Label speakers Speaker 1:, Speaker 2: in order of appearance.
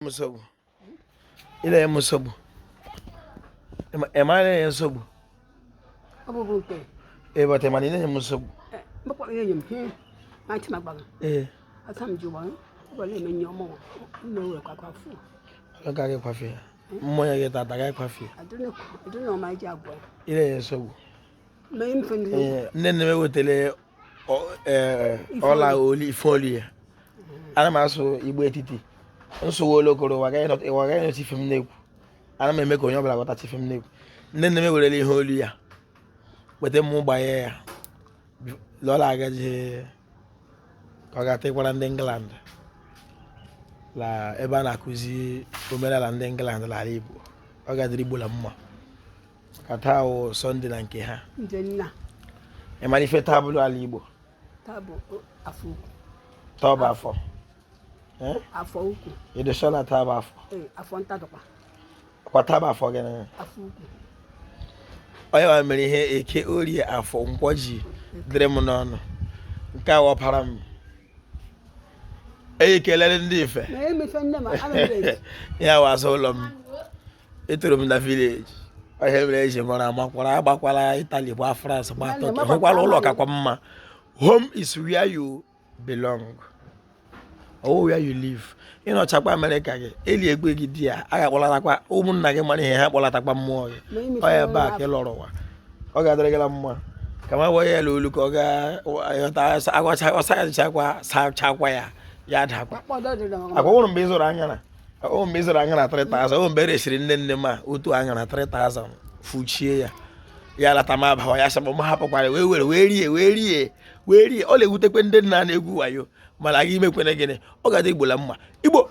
Speaker 1: Nsogbu ị na-enye m nsogbu. Ị ma na-enye nsogbu?
Speaker 2: Ọ bụ nke.
Speaker 1: Ee, but ị ma na ị na-enye m nsogbu.
Speaker 2: Mgbakwa ihe nyem he ma chi ma gbaga.
Speaker 1: Ee.
Speaker 2: Ata m ji ụgbọ ụgbọ na-eme nye ọmụ nne were kwakwa fu.
Speaker 1: Ọ gaghị kwafe ya mmanya gị tata gaghị kwafe ya.
Speaker 2: Adịna ọma iji agwa.
Speaker 1: Ị na-enye nsogbu.
Speaker 2: Mee mfe ndị.
Speaker 1: Ee, nne nne m ewetara ọla olu ife olu ya. Ana m asụ Igbo etiti nsogbu olokoro ụwa agaghị nọta ife m na-ekwu. Ana m eme ka onye ọbụla ghọtacha ife m na-ekwu. Nne nne m ewerela ihe olu ya weta m gbanye ya lọla agaji ka ọ ga-atịkwara ndị England la ebe a na-akụzi omenala ndị England n'ala Igbo. Ọ ga-adịrị Igbo la mma ka taa wụ Sọnde na nke ha.
Speaker 2: Nje nna.
Speaker 1: Ị mara ife taa bụrụ ala Igbo?
Speaker 2: Taa bụ afọ ukwu.
Speaker 1: Taa bụ afọ.
Speaker 2: Afọ ukwu.
Speaker 1: Ịdịsọ na taa bụ afọ.
Speaker 2: Ee, afọ ntadọkwa.
Speaker 1: Kwa taa bụ afọ gịnị?
Speaker 2: Afọ ukwu.
Speaker 1: Onye nwa mere ihe Eke, Orie, Afọ, Nkwọ ji dịrị m n'ọnụ nke a wọpara m eyi kelere ndị Ife.
Speaker 2: Ma emefe nne ma ana m eji.
Speaker 1: Ya wụ azụ ụlọ m. Etoro m na village. Ihe mere eji mara amakwara agbakwala Italy, gba France, gba Turkey, hụkwala ụlọ kakwa mma. Home is where you belong or where you live. Ịnọchakwa Amerịka gị eli egbe gị di ya a ga-akpọlatakwa ụmụnna gị mara ihe ha kpọlatakwa mmụọ gị. Ọ ya ebe a ka ị lọrọ ụwa. Ọ ga-adịrị gị na mma ka ma gwa ya olu ka ọ ga-aghọta ọsachakwa sachakwa ya ya dakwa.
Speaker 2: Akpọdọ dị na
Speaker 1: Akwa nwụrụ mgbe ị zụrụ aṅara, o mgbe ị zụrụ aṅara 3000, o mgbe e resịrị nne nne m a otu aṅara 3000 fuchie ya ya lata m abawa ya sị m hapụkwara wee were wee rie wee rie wee rie. Ọ na-ewutekwe ndị nna na-egwu wayo mana aga imekwene gịnị? Ọ ga-adị Igbo la mma. Igbo.